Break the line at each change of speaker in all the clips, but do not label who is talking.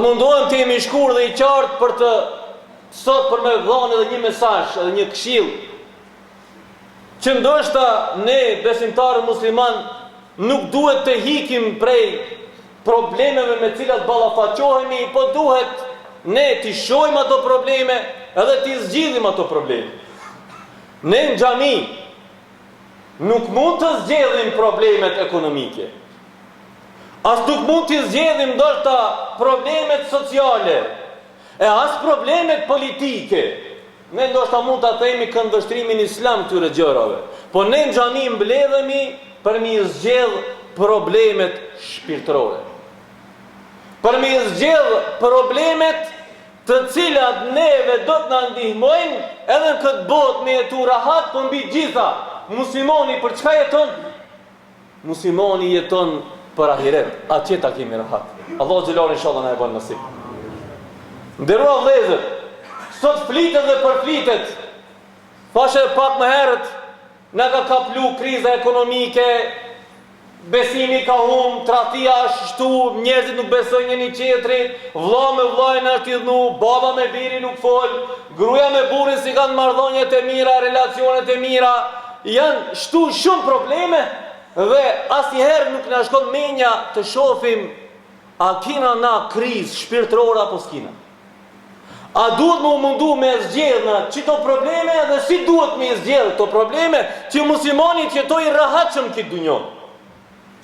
mundohem të jem i shkurt dhe i qartë për të sot për me dhanë edhe një mesazh edhe një këshillë që ndoshta ne besimtarët musliman nuk duhet të hikim prej problemeve me cilat ballafaqohemi, po duhet ne t'i shohim ato probleme edhe t'i zgjidhim ato probleme. Ne në xhami nuk mund të zgjedhim problemet ekonomike. As nuk mund t'i zgjedhim ndoshta problemet sociale e as problemet politike. Ne ndoshta mund ta themi këndvështrimin islam këtyre gjërave, po ne në xhami mbledhemi për me i zgjedh problemet shpirtërore. Për me i zgjedh problemet të cilat neve do të na ndihmojnë edhe në këtë botë me jetu rahat, po mbi gjitha, muslimani për çka jeton? Muslimani jeton për ahiret, atje ta kemi rahat. Allahu xhelal inshallah na e bën nasip. Nderuar vëllezër, sot flitet dhe përflitet. Thashë edhe pak më herët, na ka kaplu kriza ekonomike, besimi ka hum, tradhtia është shtu, njerëzit nuk besojnë njëri tjetrit, vlla me vllajin është idhnu, baba me birin nuk fol, gruaja me burrin s'i kanë marrëdhëniet e mira, relacionet e mira, Janë shtu shumë probleme dhe asnjëherë nuk na shkon menja të shofim a kina na krizë shpirtërore apo s'kina. A duhet me u mundu me zgjedh na qito probleme dhe si duhet me i zgjedh këto probleme që muslimani të jetojë rahatshëm këtë dunjo.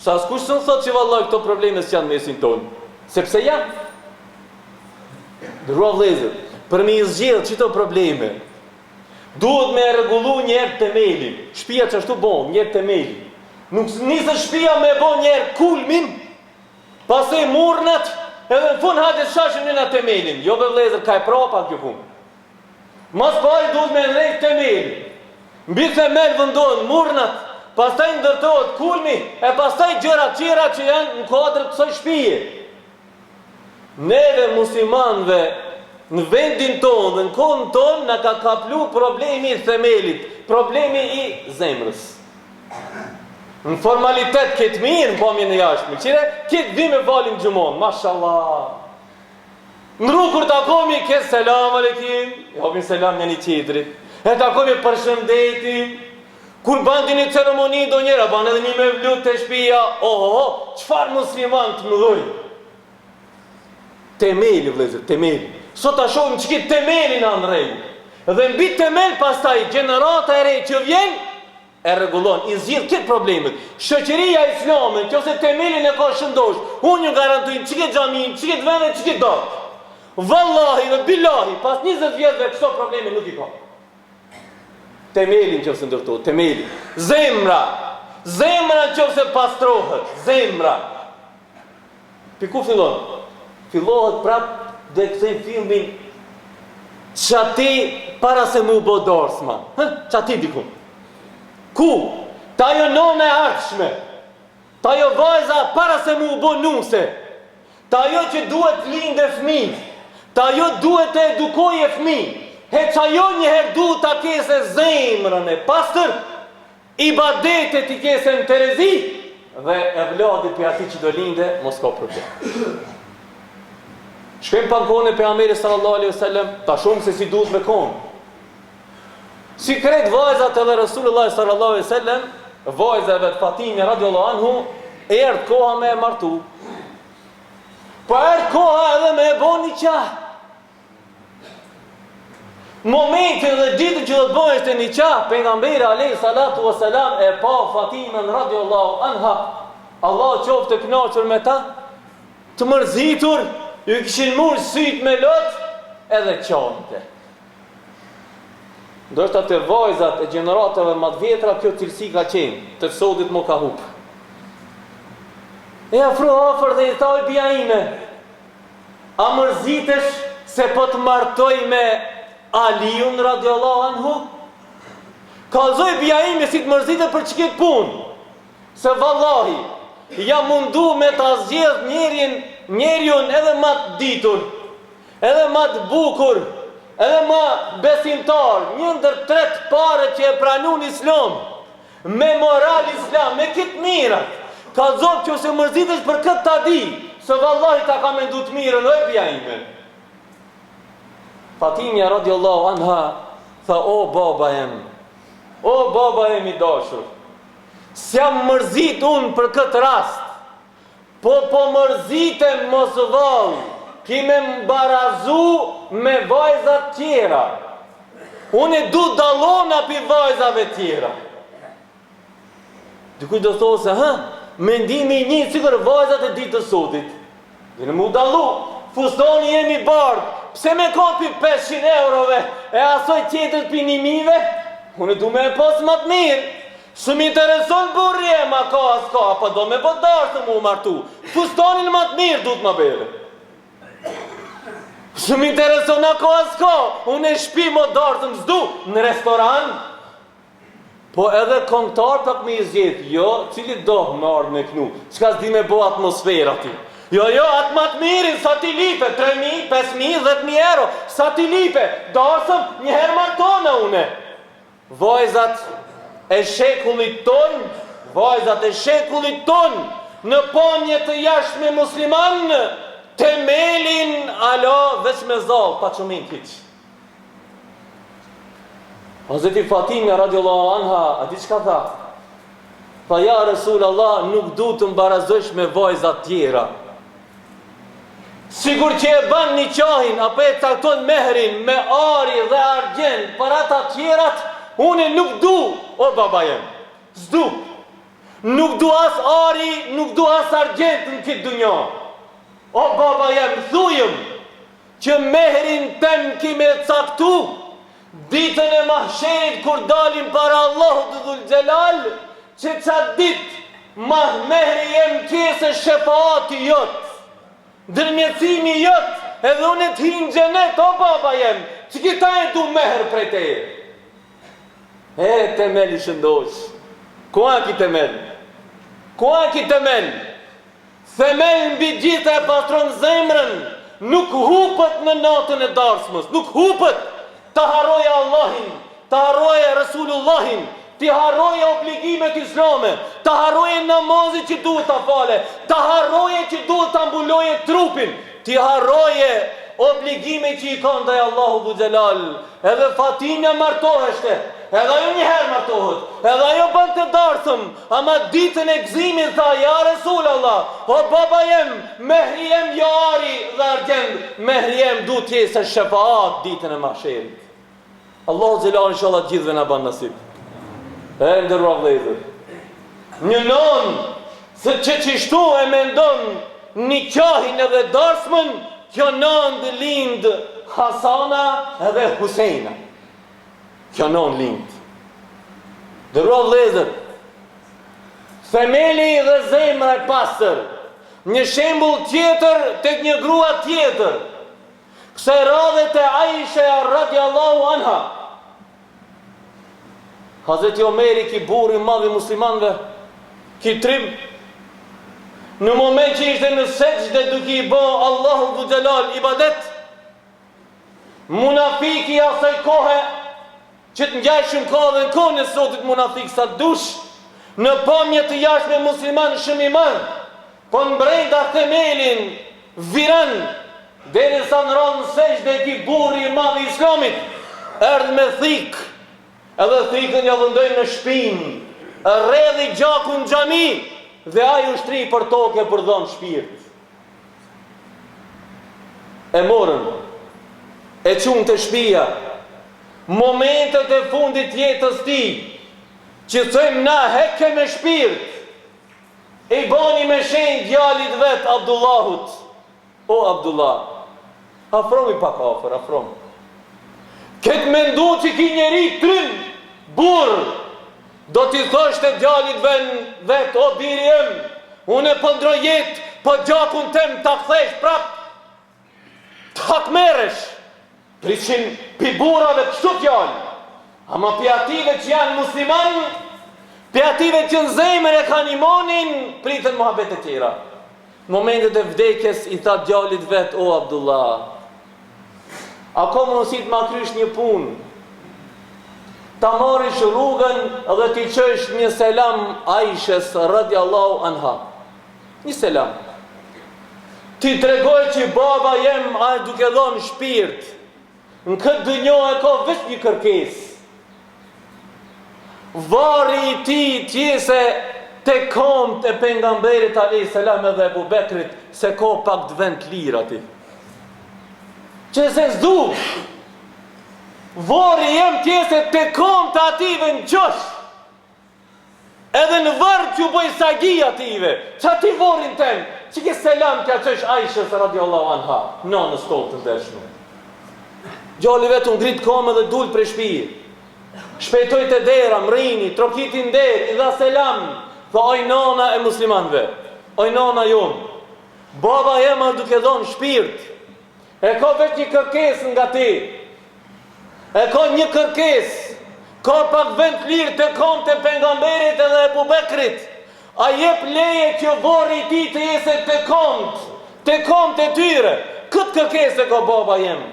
Se askush s'un thotë që vallahi këto probleme s'janë mesin tonë, sepse janë. Nderuar vëllezër, për me i zgjedh qito probleme, Duhet me e rregullu një herë temelin. Shpia qashtu bohet, një herë temelin. Nuk niset shpia me e bo një herë kulmin, pastaj murnat, edhe në fund hajde shashim ne na temelin. Jo be vëllezër, ka e prapa kjo punë. Mas pari duhet me ndreq temelin. Mbi themel vendohen murnat, pastaj ndërtohet kulmi, e pastaj gjërat tjera që janë në kuadër të kësaj shpije. Neve muslimanëve në vendin tonë dhe në kohën tonë na ka kaplu problemi i themelit, problemi i zemrës. Në formalitet krejt mirë në pamjen e jashtme, qire, krejt vim e falim xhumanë, mashallah. Në rrugë kur takomi, krejt selam aleikum, i japim selam njëni tjetrit, e takomi përshëndetim, Kur ban një ceremoni ndonjëherë, ban edhe një mevlut te shpia, ohoho, çfarë musliman të mëdhoj. Temeli, vëllezër, temeli. Sot ta shohim që këtë temelin a në rregull. Dhe mbi temel pastaj gjenerata e re që vjen, e rregullon, i zgjidh këto problemet. Shoqëria islame, në qoftë se temelin e ka shëndosh, unë ju garantoj në qëkëtë xhami, në qëkëtë vend e qëkëtë datë. Vallahi dhe billahi, pas 20 vjetëve këso probleme nuk i ka. Temeli në qoftë se ndërtohet, temeli. Zemra, zemra në qoftë se pastrohet, zemra. Pi ku fillon? Fillohet prap dhe kthejmë filmin qaty para se mu bo darsma. Hë, qaty diku. Ku? Te ajo nona e ardhshme. Te ajo vajza para se mu bo nuse. Te ajo që duhet të lindë fëmijë, te ajo duhet të edukojë fëmijë, he qajo njëherë duhet ta kese zemrën e pastër, ibadetet t'i kese në terezi, dhe evladi prej atij që do linde, mos ka problem. Shkojmë pa në kohën e pejgamberit sallallahu alaihi wasallam, ta shohim se si duhet me konë. Si krejt vajzat edhe Resulullah sallallahu alaihi wasallam, vajza e vet Fatime radiallahu anhu, erdh koha me e martu. Po erdh koha edhe me e bo niqah. Momentin dhe ditën që do të bëheshte niqah, pejgamberi alaihi salatu wasalam e pa Fatimen radiallahu anha, Allahu qoftë i kënaqur me ta, të mërzitur, ju kishin mush sytë me lot, edhe qante. Ndoshta te vajzat e gjeneratave ma të vjetra kjo cilësi ka qenë, te të sodit mo ka hup. E afru afër dhe i tha oj bija ime, a mërzitesh se po të martoj me Aliun radiallahu anhu? Kallzoj bija ime si të mërzitesh për qëkëtë punë, se vallahi, jam mundu me ta zgjedh njerin, njeriun edhe ma të ditur, Edhe ma të bukur, edhe ma besimtar, një ndër tre të parët që e pranun Islam, me moral islam, me krejt mirat. Kallzom qoftë se mërzitesh për këtë ta di, se vallahi ta ka mendu të mirën, oj bija ime. Fatimja radiallahu anha, tha, o baba jem, o baba jem i dashur, s'jam mërzit unë për këtë rast, Po po mërzitem mos vallë ki me m'barazu me vajzat tjera unë du dallona pi vajzave tjera dikush do thotë se hë mendimi i njëjtë sikur vajzat e ditës sotit Dojnë m'u dallu fustoni jem i bardhë pse me kon pi 500 eurove e asoj tjetër pi një mijve unë du me e pas ma të mirë S'më intereson burri jem a ka a s'ka, po do me bo darsëm mu martu. Fustanin ma të mirë du të ma bjerë. S'më intereson a ka a s'ka, unë në shpi mo darsëm s'du, në restoran. Po edhe kongtar pak me i zgjedh, jo, cili do me ardhë me knu, çka s'di me bo atmosferë aty. Jo, jo, atë ma të mirin, sa t'i lype, 3.000, 5.000, 10.000 euro, sa t'i lype, darsëm, njëherë martona une. Vajzat e shekullit tonë, vajzat e shekullit tonë, në pamje të jashtme musliman, temelin alo veç me zall, pa qëmint hiç. Hazreti Fatimja radiallahu anha, a di çka tha? Tha ja Resul Allah, nuk du të m'barazojsh me vajzat tjera. Sikur që e ban niqahin apo e cakton mehrin me ari dhe argjend për ata tjerat, unë nuk du, o baba jem. S'du. Nuk du as ari, nuk du as argjend në këtë dunja. O baba jem, thujëm që mehrin tem ki me caktu ditën e mahsherit kur dalim para Allahut dhul xhelal, që qat ditë mah mehri jem t'jesë shefaati jot, ndërmjetësimi jot, edhe unë të hi në xhenet, o baba jem, që këta e du mehr prej teje. E, temel i shëndosh, ku a ki temel? Ku a ki temel? Themel mbi gjitha e pastron zemrën, nuk hupet në natën e darsmës, nuk hupet ta harrojë Allahin, ta harrojë Resulullahin, t'i harrojë obligimet islame, ta harrojë namazin që duhet ta fale, ta harrojë që duhet ta mbulojë trupin, t'i harrojë obligimet që i ka ndaj Allahut dhul xhelal. Edhe Fatimja martoheshte, edhe ajo një herë martohet, edhe ajo bënte darsëm, ama ditën e gëzimit tha, ja Resul Allah, o baba jem, mehri jem jo ari dhe argjend, mehri jem du të jesë shefaat ditën e mahsherit. Allahu xhelal inshallah të gjithëve na ban nasip. E nderuar vëllezër. Një nonë se që qishtu e mendon niqahin edhe darsmën, kjo nënë lind Hasana edhe Husejna. Kjo nënë lind. Nderuar vëllezër. Themeli dhe zemra e pastër. Një shembull tjetër tek një grua tjetër. Kësaj radhe te Aisha radiallahu anha. Hazreti Omeri ki burrë i madh i muslimanëve, ki trim, në moment që ishte në sexhde duke i bo Allahu dhul xhelal ibadet, munafiki i asaj kohe, që të ngjajshëm ka dhe në kohën e sotit munafik sa të dush, në pamje të jashtme musliman shumë i madh, Po në brenda themelin viran derisa në ra në sexhde ki burri i madh i islamit erdh me thikë edhe thikën ja dhëndoi në shpinë rredhi gjaku në xhami dhe ai u shtri për toke për dhonë shpirt e morën e çunë te shpia momentet e fundit jetës tij që thojmë na heke me shpirt I bani me shenjë djalit vet Abdullahut, O Abdullah, afromi pak afër, afromi. Ke mendu që ki njeri trim, burrë, do t'i thoshte djalit ven vet, o biri jem, unë po ndroj jetë, po gjakun tem ta kthesh prap, të hakmerresh. Prishin pi burrave kështu fjalë, ama pi atyve që janë musliman, pi atyve që në zemër e kanë imanin, priten muhabete tjera. Në momentet e vdekjes i tha djalit vet, o Abdullah, a ka mundësi të ma krysh një punë, ta marrish rrugën dhe t'i çojsh një selam Aishes radiallahu anha. Një selam. T'i tregoj që baba jem asht duke dhonë shpirt. Në këtë dynjo e ka veç një kërkesë. Varri i tij t'jese te komt e pejgamberit alejhi selam edhe Ebu Bekrit se ka pak të vend të lirë aty. Që se s'du. Varri jem t'jese te komt e atyve në qosh. Edhe në varr t'ju bëj sajgi atyve, qaty vorrin tem, qiky selam t'ja çojsh Aishës radiallahu anha, nanës tonë të ndershme. Djali vet u ngrit n'komë dhe dul prej shpije. Shpejtoi te dera, mrrini, trokiti në derë, i dha selam, tha oj nana e muslimanëve, oj nana jonë, baba jem është duke dhonë shpirt, e ka veç një kërkesë nga ti, E ka një kërkesë, ka pak vend të lirë te komt e pejgamberit edhe Ebu Bekrit. A jep leje që vorri i tij të jese te komt, te komt e tyre. Këtë kërkesë e ka baba jem.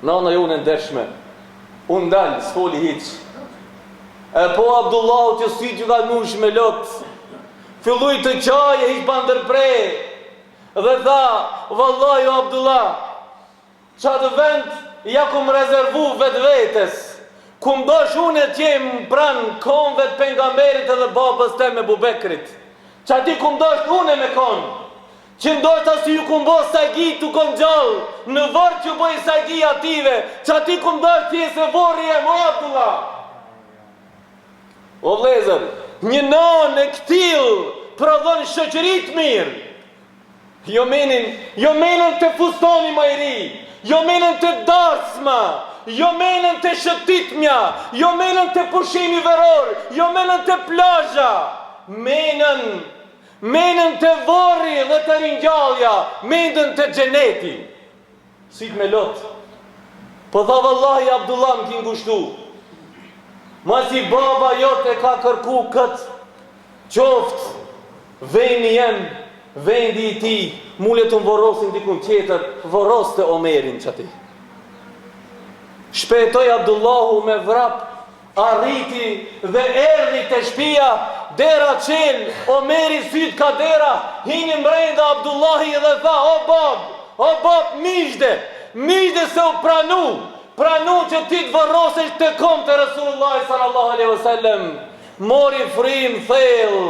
Nana jonë e ndershme, u ndal, s'foli hiç. E po Abdullahu që sytë ju kanë mush me lot, filloi të qajë hiç pa ndërpre, Dhe tha, Vallahi o Abdullah, qatë vend ja kum rezervu vetvetes, kum dash une t'jem pranë komve të pejgamberit edhe babës tem Ebu Bekrit, qaty kum dash une me kon, që ndoshta si ju kum bo sajgi tu kon gjallë, në vorr t'ju boj sajgi atyve, qaty kum dash t'jese vorri jem o Abdullah. O vëllezër, një nanë e këtillë prodhon shoqëri të mirë. Jo menin, jo menen te fustani ma i ri, jo menen te darsma, jo menen te shëtitmja, jo menen te pushimi veror, jo menen te plazha, menen, menen te vorri dhe te ringjallja, menen te xheneti. Sytë me lot. Po tha vallahi Abdullah më ki ngushtu. Masi baba jot e ka kërku kët qoftë veni jem, vendi i tij, mu le të më vorrosin dikun tjetër, vorroste Omerin qaty. Shpejtoi Abdullahu me vrap Arriti dhe erdhi te shpia, dera çel, Omeri sytë ka dera, hini mbrenda Abdullahi dhe tha, o babë, o babë myzhde, myzhde se u pranu, pranu që ti të vorrosesh te komt e Resulullahit sallallahu alejhi ve sellem, mori frymë thellë,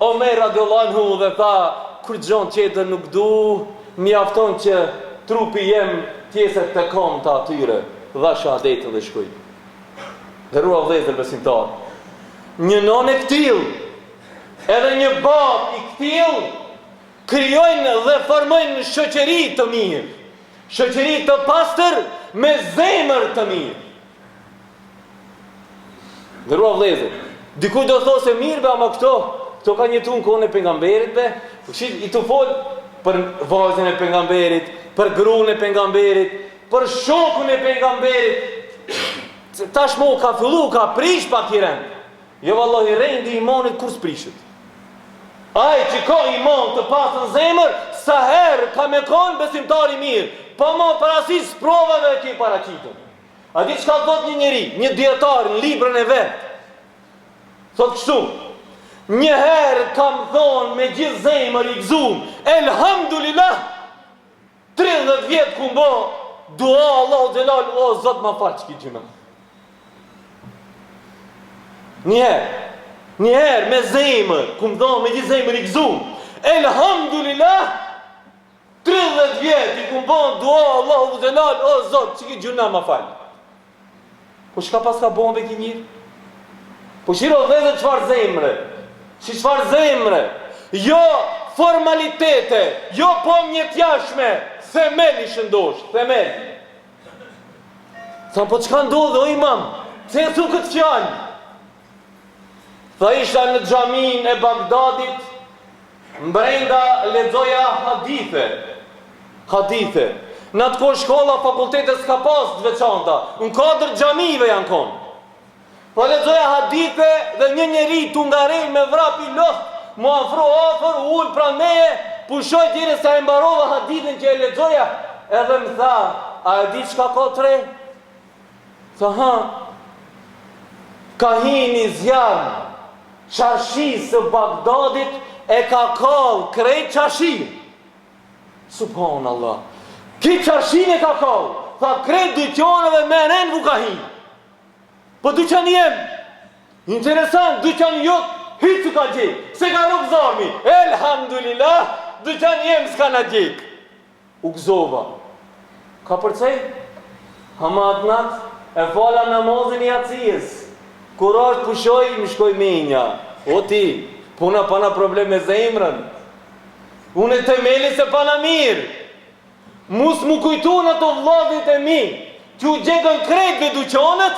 Omer radiallahu anhu dhe tha, kurgjo tjetër nuk du, mjafton që trupi jem t'jese te komt e atyre, dha shahadetin dhe shkoi. Nderuar vëllezër besimtarë, një nonë e këtillë, edhe një babë i këtillë, krijojnë dhe formojnë shoqëri të mirë, shoqëri të pastër me zemër të mirë. Nderuar vëllezër, dikush do thotë se mirë be, ama këto, këto kanë jetu në kohën e pejgamberit be, po je tu fol për vajzën e pejgamberit, për gruan e pejgamberit, Për shokun e pejgamberit, se tashmë u ka fillu, ka prish pak i rend. Jo vallahi rendi i imanit kurrë s'prishet. Ai që ka iman të pastër në zemër, sa herë ka me kon besimtar i mirë, pa marrë parasysh sprovave që i paraqiten. A di çka thot një njeri, një dijetar në librin e vet? Thot kështu: Një herë kam thonë me gjithë zemër i gëzum, elhamdulillah, 30 vjet kum bo dua Allahu xhelal o Zot ma fal qiki gjynah. Një herë, një herë me zemër, kum thonë me gjithë zemër i gëzum. Elhamdulillah 30 vjet i kum bo dua Allahu xhelal o Zot qiki gjynah ma fal. Po çka paska bo be ki njeri? Po shiro vëllezër çfarë zemre? Si çfarë zemre? Jo formalitete, jo pamje t'jashtme, themel i shëndosh, themel. Tha po çka ndodhi o imam? Pse e thu këtë fjalë? Tha isha në xhaminë e Bagdadit, Mbrenda lexoja hadithe. Hadithe. Në atë kohë shkolla, fakultete s'ka pas të veçanta. Në kuadër xhamive janë kon. Po lexoja hadithe dhe një njeri tu ngarel me vrap i lodht, m'u afru afër, u ul pranë meje, pushoi deri sa e mbarova hadithin që e lexoja, edhe më tha, a e di çka ka të re? Tha ha, ka hi ni zjarm çarshisë së Bagdadit E ka kall krejt çarshinë. Subhanallah. Krejt çarshinë e ka kall. Tha krejt dyqaneve me ren u ka hi. Po dyqani jem. Interesant, dyqani jot hiç s'u ka djeg. S'e ka rrok zjarmi. Elhamdulillah, dyqani jem s'ka na djeg. U gëzova. Kapërcej? Ama atë natë e fala namazin e jacijës. Kur rashë pushoj, më shkoi menja. O ti, po na pana problem me zemrën. Unë temelin s'e pana mirë. Mu s'mu kujtun ato vllazërit e mi, që u djegën krejtve duqanet,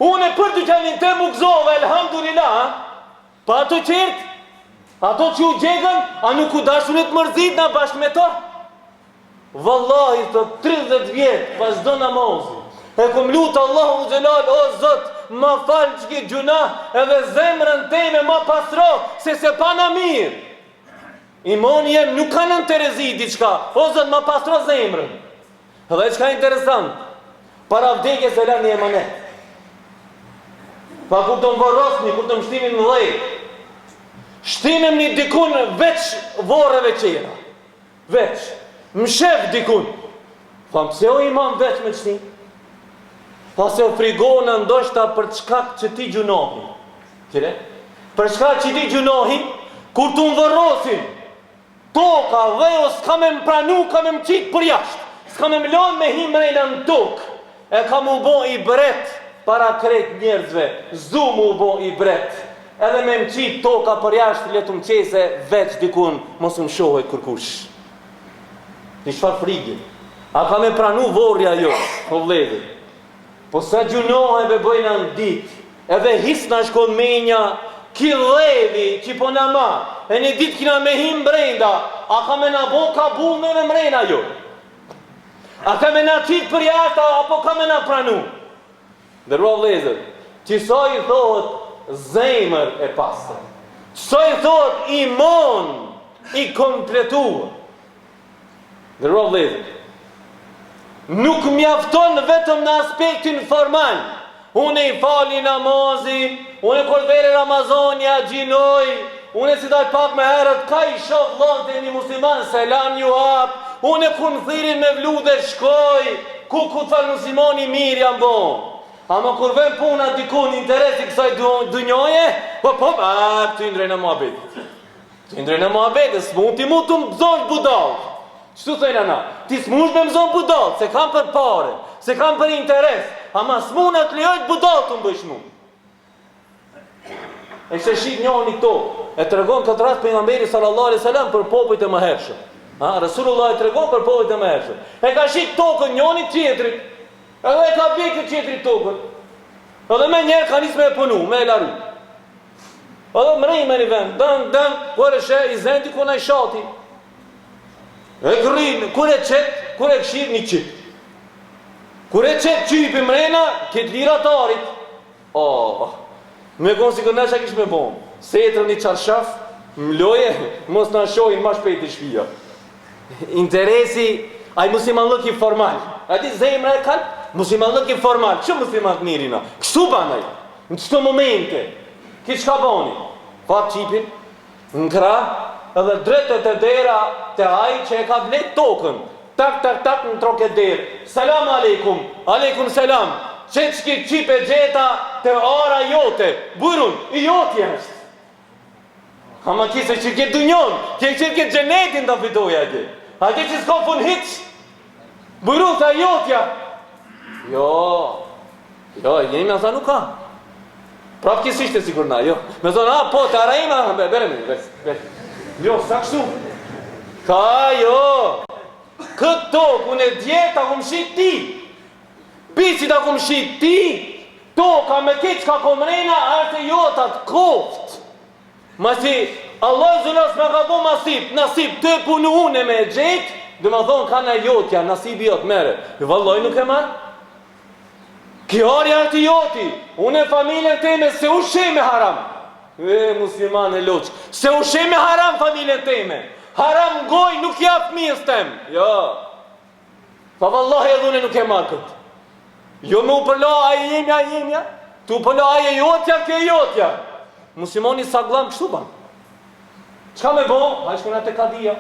unë për dyqanin tem u gëzova, elhamdulillah, a? Po ato qertë, ato që u djegën, a nuk u dashun të mërzitna bashkë me to? Vallahi, thot 30 vjet, pas çdo namazi, e kom lutë Allahun xhelal, o Zot, ma fal qiki gjunah, edhe zemrën teme ma pastro, se s'e pana mirë. Imani jem nuk ka në terezi diçka, o Zot, ma pastro zemrën. Dhe çka interesant, para vdekjes e la një emanet. Tha kur të më vorrosni, kur të më shtini në dhe, shtinim një dikun veç vorreve qera. Veç, mshef dikun. Tha pse o imam veç me t'shti? Tha se frigona ndoshta për shkak qëtij gjunahi. Qire? Për shkak qëtij gjunahi, kur të më vorrosin, Toka, dheu s'ka me më pranu, ka me më qitë përjashtë, s'ka me më lanë me hi mrena në tokë, e ka m'u bo ibret para krejt njerëzve, s'du m'u bo ibret, edhe me më qitë toka përjashtë le të më qese veç dikun mos më shohë kërkush. Një çfarë frige? A ka me pranu vorri ajo, o vllezër? Po sa gjunohe be bëjna në ditë, edhe hiç s'na shkon menja, ki dhevi që po na ma, e një ditë kina me hi mbrenda, a ka me na bo kabul neve mrena jo? A ka me na qitë përjashta, apo ka me na pranu? Nderuar vllezër, qësaj i thohet zemër e pastër, qësaj i thohet imon i kompletuar. Nderuar vëllezër, nuk mjafton vetëm në aspektin formal. Unë i fali namazin, unë kur vjen Ramazani agjinoj, unë si dal pak më herët ka i shoh vëllazët e mi musliman, selam ju hap, unë kur më thirrin me vlude shkoj, ku ku të muslimani mirë jam bo. Ama kur vjen puna dikun interesi kësaj dunjoje, po po, a, këtu i ndrejna muhabetit. Ti ndrejna muhabete, s'mund ti mu të më zonë budall. Qështu thojna na? Ti s'mund me më zonë budall, se kam për pare, se kam për interes, ama s'mund të lejoj budall të më bëjsh mu. E kishte shit njoni tokë, e tregon këtë rast pejgamberi sallallahu alaihi wasallam për popujt e mëhershëm. Ha, Resulullah e tregon për popujt e mëhershëm. E ka shit tokën njoni tjetrit, edhe e ka ble ky tjetri tokën. Edhe menjëherë ka nis me e punu, me e laru. Edhe mrrin me një vend, dëng, dëng, kur e sheh, i zen diku naj shati. E gërrin, kur e qet, kur e kshir një qyp. Kur e qet qypin mrena, krejt lira t'arit. Oh, me konë sikur na çka kish me bo. Setrën një çarshaf, mloje, mos na shohin ma shpejt te shpia. Interesi, ai muslimanllëki formal. A di zemra e kalb? Muslimanllëki formal. Që musliman të mirina? Kështu ban ai. Në qëto momente, ky çka boni? Kap qypin, në krah, edhe drejt e te dera te ai që e ka ble tokën. Tak, tak, tak, në troket derë. Selam alejkum, alejkum selam. Qe qiki qyp e gjeta te ara jote. Bujrun, i joti është. Ama ky s'e kqyr dunjon, ky e kqyr xhenetin ta fitojë atje. Atje që s'ka fund hiç. Bujrun tha jotja. Jo. Jo, e jemja tha nuk ka. Prap ky s'ishte sikur na, jo. Me thonë, a, po, te ara ime, be, bere mi, be, be. Jo, sa kështu? Ka, jo. Këtë tokë, unë e dje, ta kum shit ti. Pi që ta kum shit ti, toka me këtë çka ko mrena, është e jota të koft. Masi, Allahu xhele s'ma ka bo nasib, nasib të punu unë me e gjetë, dhe ma thonë ka në jotja, nasibi jot, mere. Jo, vallaj nuk e marr. Ky ari është i joti, unë e familjen teme s'e ushqej me haram. E, musliman e loqë, s'e ushqej me haram familjen teme. Haram n'gojë nuk ja fëmijës tem. Jo. Pa vallahi edhe unë nuk e marr këtë. Jo me u përla, a e jemja, a e jemja. Tu u përla, a e jotja, ke e jotja. Muslimani sagllam kështu ban. Çka me bo? Hajt shkojna te kadia.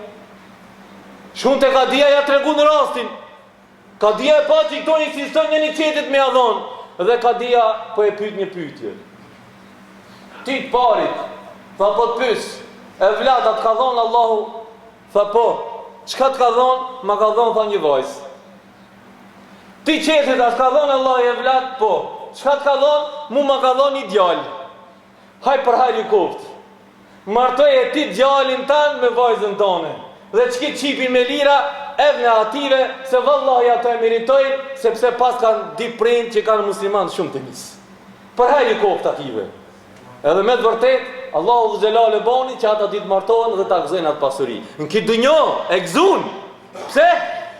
Shkun te kadia ja tregun rastin. Kadia e pa që këto insistojnë njëni tjetrit me ja dhonë. Dhe kadia po e pyet një pyetje. Ti të parit, tha po të pys, evlad a të ka dhonë Allahu, tha po, çka të ka dhonë, ma ka dhonë tha një vajzë. Ti tjetrit a të ka dhonë Allahu evlad, po, çka të ka dhonë, mu ma ka dhonë një djalë. Haj për hajr ju koftë. Martoje ti djalin tan me vajzën tane dhe qikit çipin me lira evne ative se vallahi ato e meritojnë sepse paskan dy prind që kanë musliman shumë temiz. Për hajr ju koftë ative. Edhe me të vërtetë Allahu dhul xhelal e boni që ata dy të martohen dhe ta gëzojnë atë pasuri. Në këtë dunjo e gëzun. Pse?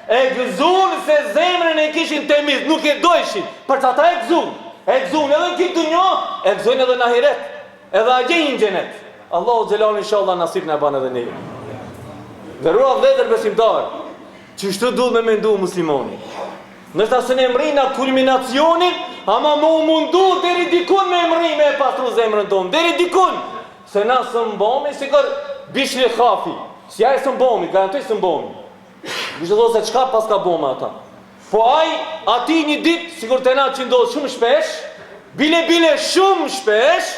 E gëzun se zemrën e kishin temiz, nuk e dojshin. Për qata e gëzun. E gëzun edhe në këtë dunjo, e gëzojnë edhe në ahiret. Edhe atje në xhenet. Allahu xhelal inshallah nasip na ban edhe ne. Nderuar vëllezër besimtar, qështu duhet me mendu muslimani. Ndoshta s'e mrrina kulminacionin, ama me u mundu deri dikun me mrri me e pastru zemrën tonë, deri dikun. Se na s'un bomi sikur Bishri Hafi, si ai s'un bomi, garantoj s'un bomi. Kush e do se çka paska bo me ata. Po ai, atij një ditë, sikur te na që ndodh shumë shpesh, bile bile shumë shpesh,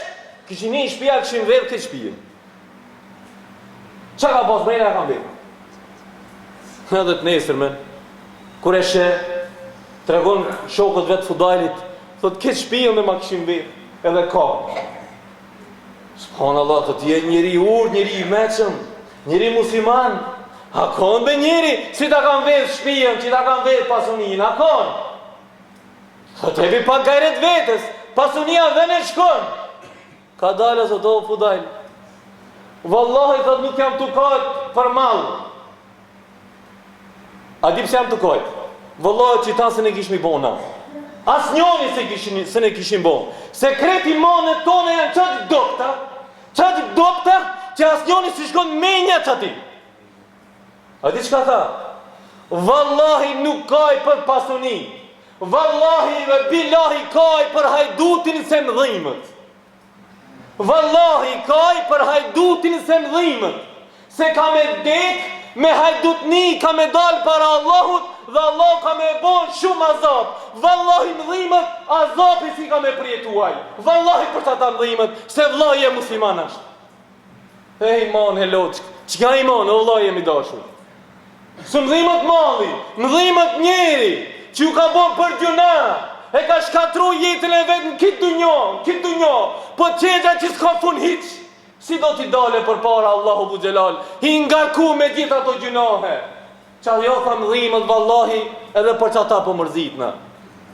kishin hi në shpia, kishin vjedh këtë shpijën. Çka ka pas mrena e kanë vjedh? Edhe të nesërmen, kur e sheh, tregon shokët vet Fudajlit, thot këtë shpijën dhe ma kishin vjedh, edhe ka. Subhanallah, thot je njeri i urtë, njeri i meçëm, njeri musliman. A kon be njeri, si ta kanë vjedh shpijën, si ta kanë vjedh pasuninë, a kon? Thot jepi pak gajret vetes, pasunia vjen e shkon. Ka dalë, thot o Fudajl. Vallahi, thot nuk jam tu kajt për mall. A di pse jam tu kajt? Vallahi qita s'e kishmi bo na. Asnjoni s'e kishin s'e kishim bo. Se krejt imanet tona janë qaq dobta, qaq dobta që asnjoni s'i shkon menja qaty. A di çka tha? Vallahi nuk kaj për pasuni. Vallahi ve billahi kaj për hajdutin se më dhimët. Vallahi kaj për hajdutin se më dhimët Se ka me dek me hajdutni ka me dal para Allahut dhe Allahu ka me e bo shumë azap Vallahi më dhimët azapi si ka me përjetu ai Vallahi për qata më dhimët se vllai jem musliman është E iman e loqk Çka iman o vllai jem i dashur S'më dhimët malli, më dhimët njeri, që ju ka bo për gjynah, e ka shkatru jetën e vet në këtë dunjo, në këtë dunjo, po qeja që s'ka fund hiç, si do t'i dale përpara Allahu dhul xhelal, i ngarku me gjithë ato gjynahe. Qajo tha më dhimët vallahi edhe për qata po mërzitna.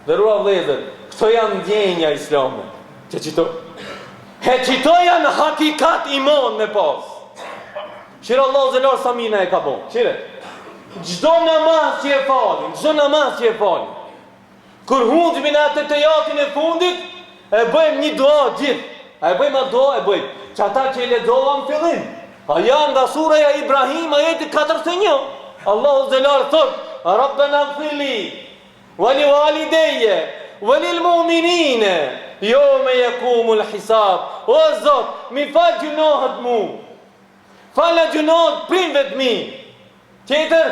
Nderuar vëllezër, këto janë ndjenja islame. Që qito, he qito janë hakikat iman me pas. Kqyre Allahu xhelal sa mirë na e ka bo. Kqyre. Çdo namaz që e falim, çdo namaz që e falim. Kur hunxhmi në atë ettehijatin e fundit, e bëjmë një dua gjithë. A e bëjmë atë dua, e bëjmë. Qata që e lexova në fillim. A janë nga suraja Ibrahim, ajeti 41. Allahu xhelal thot, Rabbena gfirli, Wa li walidejje wa lil mu'minine jeume jekumul hisab O Zot, m'i fal gjynahet mu Falna gjynahet prindve të mi Tjetër,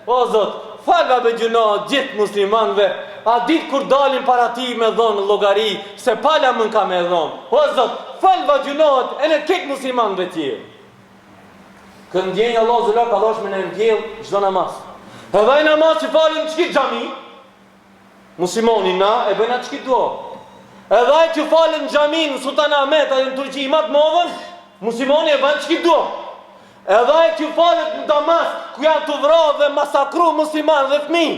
o Zot, falna be gjynahet gjithë muslimanve At ditë kur dalim para teje me dhonë llogari Se pala më ka me dhonë O Zot, falva gjynahet edhe krejt muslimanve tjerë Këtë ndjenjë Allahu xhelal ka dashtë me na mbjell çdo namaz. Edhe ai namaz që falim në qikit xhami, muslimani na e bëjna qikit dua. Edhe ai që falet në xhami në Sultan Ahmet ajo në Turqi më të madhen, muslimani e bën qikit dua. Edhe ai që falet në Damask, ku janë tu vra dhe masakru musliman dhe fëmijë,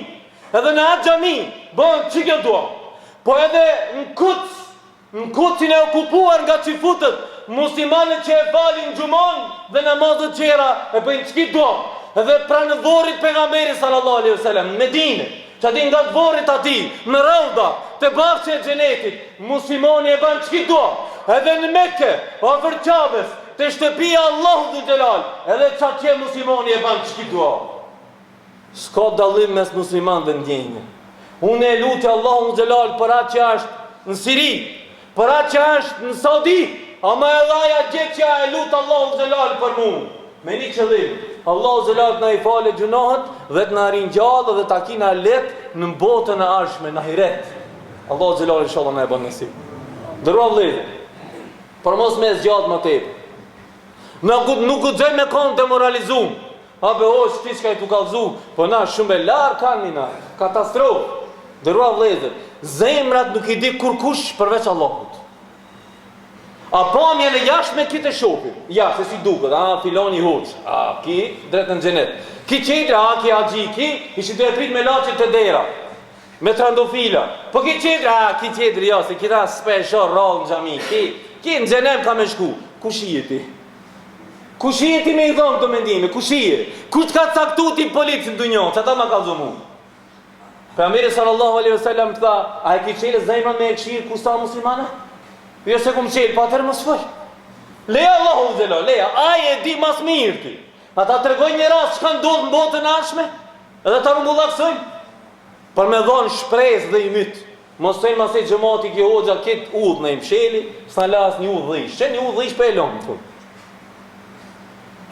edhe në atë xhami bën qikjo dua. Po edhe në Kuds Në Kudsin e okupuar nga çifutët, muslimanët që e falin xhumanë dhe namazet tjera e bëjnë qikit dua, dhe pranë vorrit Pejgamberit sallallahu alejhi ve sellem në Medinë, qaty ngat vorrit atij, në Rauda, te bahçja e xhenetit, muslimani e bën qikit dua, edhe në Mekë, afër Qabes, te shtëpia e Allahut dhul xhelal, edhe qatje muslimani e bën qikit dua. S'ka dallim mes muslimanëve ndjenjë. Unë e luti Allahun xhelal për atë që është në Siri, për atë që është në Saudi, ama edhe ai atje që e lut Allahun xhelal për mu. Me një qëllim, Allahu xhelal të na i falë gjynahet dhe të na ringjallë dhe ta kina lehtë në botën e ardhshme, në ahiret. Allahu xhelal inshallah na e bën nasip. Nderuar vëllezër, për mos me zgjat më tepër. Na nuk guxojmë me kon demoralizum. A be hoxhë ti çka je tu kallzu, po na shumë e larg kanë na, katastrofë. Nderuar vëllezër, zemrat nuk i di kurkush përveç Allahut. A pamjen e jashtme këtë e shofim, ja, se si duket, a, filoni hoxhë, a, ki, drejt në xhenet. Ki qetri, a, ki haxhi, ki, ishin tu e prit melaqet te dera, me trandofila. Po ki qetri, a, ki qetri, jo, se kita s'pe e shoh rrallë në xhami, ki, ki në xhenem ka me shku. Kush je ti? Kush je ti me i dhonë këto mendime? Kush je? Kush të ka caktu ti polic në dunjo? Qata ma kallzu mu? Pejgamberi sallallahu alaihi wasallam tha, a e ki çelë zemrën me e kqyr ku sa muslimana? Jo s'e kum çelë, po atëherë mos fol. Leja Allahu xhelo, leja, ai e di ma s'mirti. A ta tregoj një rast çka ndodh në botën e ardhshme? Edhe ta rrumbullaksojmë? Për me dhonë shpresë dhe ymyt. Mos thojnë masi xhemati ki hoxha kit udhë na i msheli, s'na la as një udhë dhish. Qe një udhë dhish po e lëmë në fund.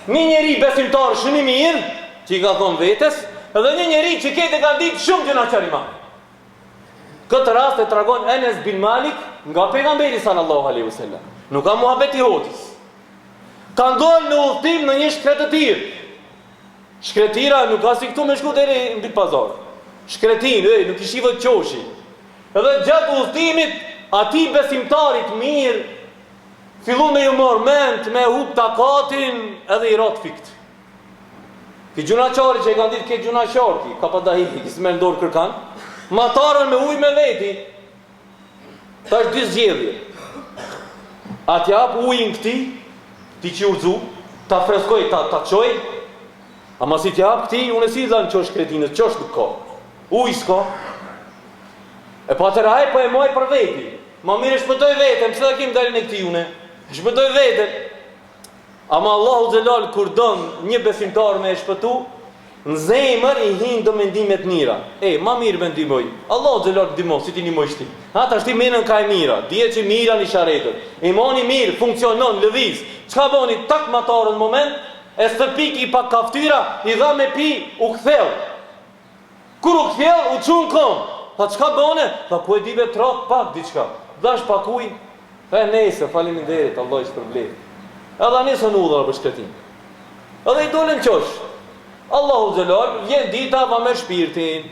Një njeri besimtar shumë i mirë, që i ka thonë vetes, dhe një njeri që krejt e kanë ditë shumë gjynahqar i madh. Këtë rast e tregon Enes bin Malik nga pejgamberi sallallahu alaihi wasallam. Nuk ka muhabet i hoxhës. Kanë dalë në udhëtim në një shkretëtirë. Shkretira nuk ka si këtu me shku deri në Bit Pazar. Shkretinë, ej, nuk i shifet qoshi. Edhe gjatë udhëtimit, atij besimtarit mirë, fillu me ju marrë ment, me hup takatin, edhe i ra të fikt. Ki gjynahqari që e kanë ditë ke gjynahqar, ki, ka pa dahi, ki s'merr n'dorë kërkan, matarën me ujë me veti, Tash dy zgjedhje. A t'ja jap ujin këtij, ti që u rrzu, ta freskoj, ta, ta çoj, ama si t'ja jap këtij, unë si i dhanë qosh shkretinës, qosh nuk ka. Ujë s'ka. E po atëherë ai po e maj për veti. Ma mirë e shpëtoj veten, pse ta kem dalin e këtij une? Shpëtoj veten. Ama Allahu xhelal kur don një besimtar me e shpëtu, në zemër i hin do mendime të mira. E, ma mirë me ndihmoj. Allahu xhelal ndihmon, si t'i ndihmojsh ti. Ha tash ti menën ka e mira, dije që mira në isharetët. Imani mirë, funksionon, lëviz. Çka boni tak matarën në moment, e stërpiki pak ka ftyra, i dha me pi, u kthell. Kur u kthjell, u çu në kom. Tha çka bone? Tha ku e di be trak pak diçka. Dhash pak ujë. E nejse, faleminderit, Allahu i shpërbleftë. Edhe nisën udhën për shkretinë. Edhe i dolën qosh. Allahu xhelal, vjen dita va me shpirtin.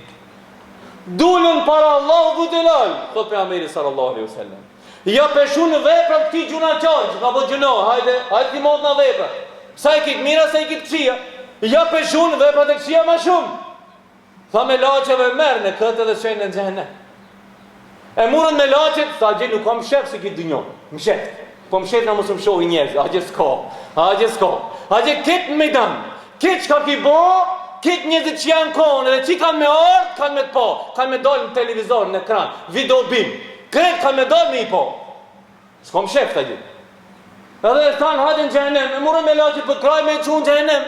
Dulën para Allahu xhelal, thot pejgamberi sallallahu alaihi wasallam. Ja peshun veprat këtij gjynahqari, që ka bo gjynah, hajde, hajde t'i matna veprat. Sa i ki t'mira, sa i ki t'këqija. Ja peshun veprat e këqija ma shumë. Tha melaqeve merrne këtë edhe çojne në xhehenem. E murën melaqet, tha gjë nuk kam mshef si këtë dynjo. Mshef. Po mshef na mos më shohin njerëz, a gjë s'ka. A gjë s'ka. A gjë këtë në mejdan. Këtë çka ki bo, këtë njerëzit që janë konë edhe që kanë me ardhë, kanë me të pa, kanë me dalë në televizor, në ekran, video bim. Krejt kanë me dalë me i pa. S'ka mshef ta gjë. Edhe e thanë, hajde në xhehenem, e murën melaqet për krah me e çu në xhehenem.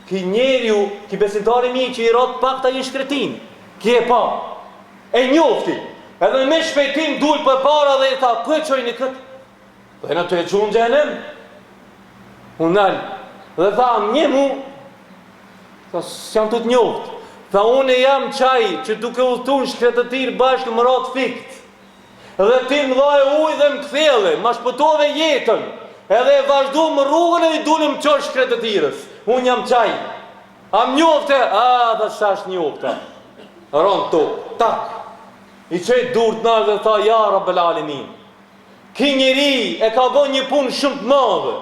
Ki njeriu, ki besimtari mirë që i ra pak ta një shkretinë, ki e pa, e njofti, edhe me shpejtim dul përpara dhe i tha, ku e çojni këtë? Dhe na tu e çu në xhehenem. U nal. Dhe tha, a m'njeh mu? Tha, s'jam tu të njoft. Tha, unë jam qaj që duke udhëtu në shkretëtirë bashkë më ra të fikt. Dhe ti më dhaje ujë dhe më kthjelle, ma shpëtove jetën. Edhe e vazhdum rrugën edhe i dulëm qosh shkretëtirës. Unë jam qaj. A më njofte? A, tha, s'tash njofta. Ra n'tokë, tak. I çoi durt nalt dhe tha, ja, Rabbel Alemin. Ky njeri e ka bo një punë shumë të madhe.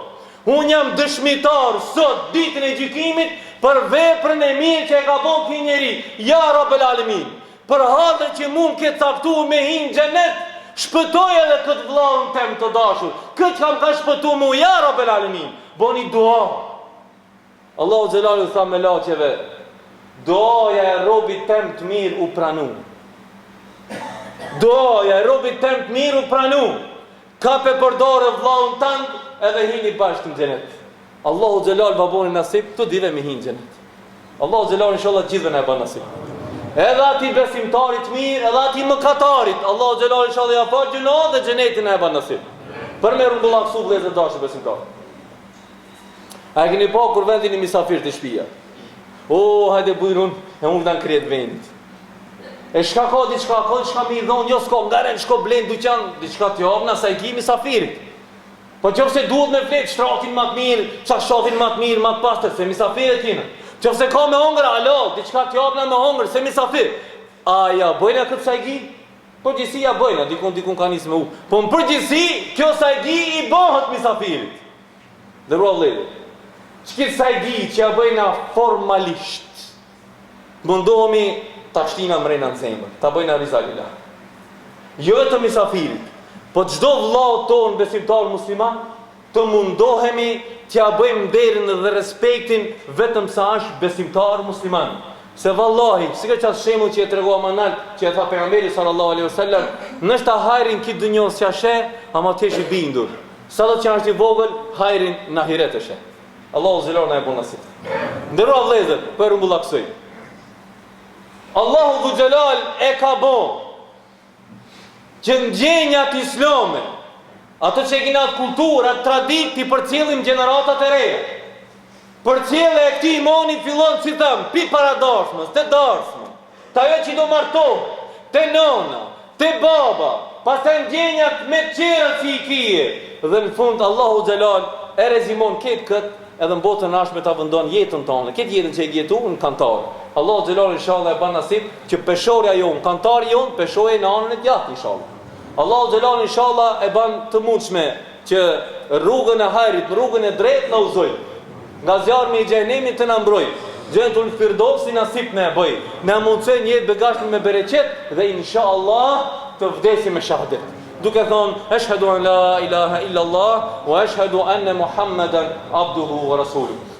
Unë jam dëshmitar sot ditën e gjykimit për veprën e mirë që e ka bo ky njeri. Ja Rabbel Alemin, për hatër që mu më ke caktu me hi në xhenet, shpëtoj edhe këtë vllaun tem të dashur. Këtë që më ka shpëtu mu, ja Rabbel Alemin. Boni dua. Allahu xhelalu tha melaqeve, Duaja e robit tem të mirë u pranu. Duaja e robit tem të mirë u pranu. Kape për dore vllaun tand edhe hini bashkë në xhenet. Allahu xhelal va boni nasip të dyve me hi në xhenet. Allahu xhelal inshallah gjithëve na e bën nasip. Edhe atij besimtarit të mirë, edhe atij mëkatarit, Allahu xhelal inshallah ja fal gjynahet dhe xhenetin na e bën nasip. Për me rrumbullaksu vëllezër dashur besimtar. A e keni pa kur vjen një misafir te shpia? O, hajde bujrun, e unë në krye t'venit. E shka ka diçka, ka diçka me i dhonë, jo s'ka, ngaren, shko blen n'dyqan, diçka t'japna, sa i ki misafirit. Po qoftë se duhet me flet shtratin ma të mirë, çarshafin ma të mirë, ma të pastër, se misafir e kina. Qoftë se ka me hongër, alo, diçka t'japna me hongër, se misafir. A ja bëjna këtë sajgi? Përgjithësi ja bëjna, dikun dikun ka nisë me u. Po në përgjithësi, kjo sajgi i bëhet misafirit. Nderuar vëllezër, qikët sajgi që ja bëjna formalisht, mundohemi ta shtina mrena në zemër, ta bëjna riza lillah. Jo vetëm misafirit, po çdo vëllau tonë besimtar musliman, të mundohemi t'ja bëjmë nderin dhe respektin vetëm sa është besimtar musliman. Se vallahi, si ka qat shembull që e tregova më nalt, që e tha pejgamberi sallallahu alaihi wasallam, ndoshta hajrin n'kit dynjo s'ja sheh, ama të jesh i bindur. Sado që është i vogël, hajrin në ahiret e sheh. Allahu xhelal na e bon nasip. Nderuar vëllezër, po e rrumbullaksoj. Allahu dhul xhelal e ka bo që ndjenjat islame, ato që e kina atë kulturë, atë traditë, t'i përcjellim gjeneratat e reja. Përcjellja e këtij imani fillon si thamë, pi para darsmës, te darsma, te ajo që do martohet, te nona, te baba, pastaj ndjenjat me të tjerët si i kije, dhe në fund Allahu xhelal e rezimon ketë këtë edhe në botën e ardhshme ta vëndon jetën tënde, këtë jetën që e ke jetu në kantar. Allahu xhelal inshallah e ban nasip që peshorja jonë, kantari jonë peshojë në anën e djathtë inshallah. Allahu xhelal inshallah e ban të mundshme që rrugën e hajrit, në rrugën e drejtë na udhëzoj. Nga zjarmi i xhehenemit të na mbroj. Xhenetul Firdausi nasip na e bëj. Na mundësoj një jetë begatshme me bereqet dhe inshallah të vdesim me shahadet. Duke thonë, eshhedu an la ilaha illa Allah, wa eshhedu enne Muhammeden abduhu wa rasuluh.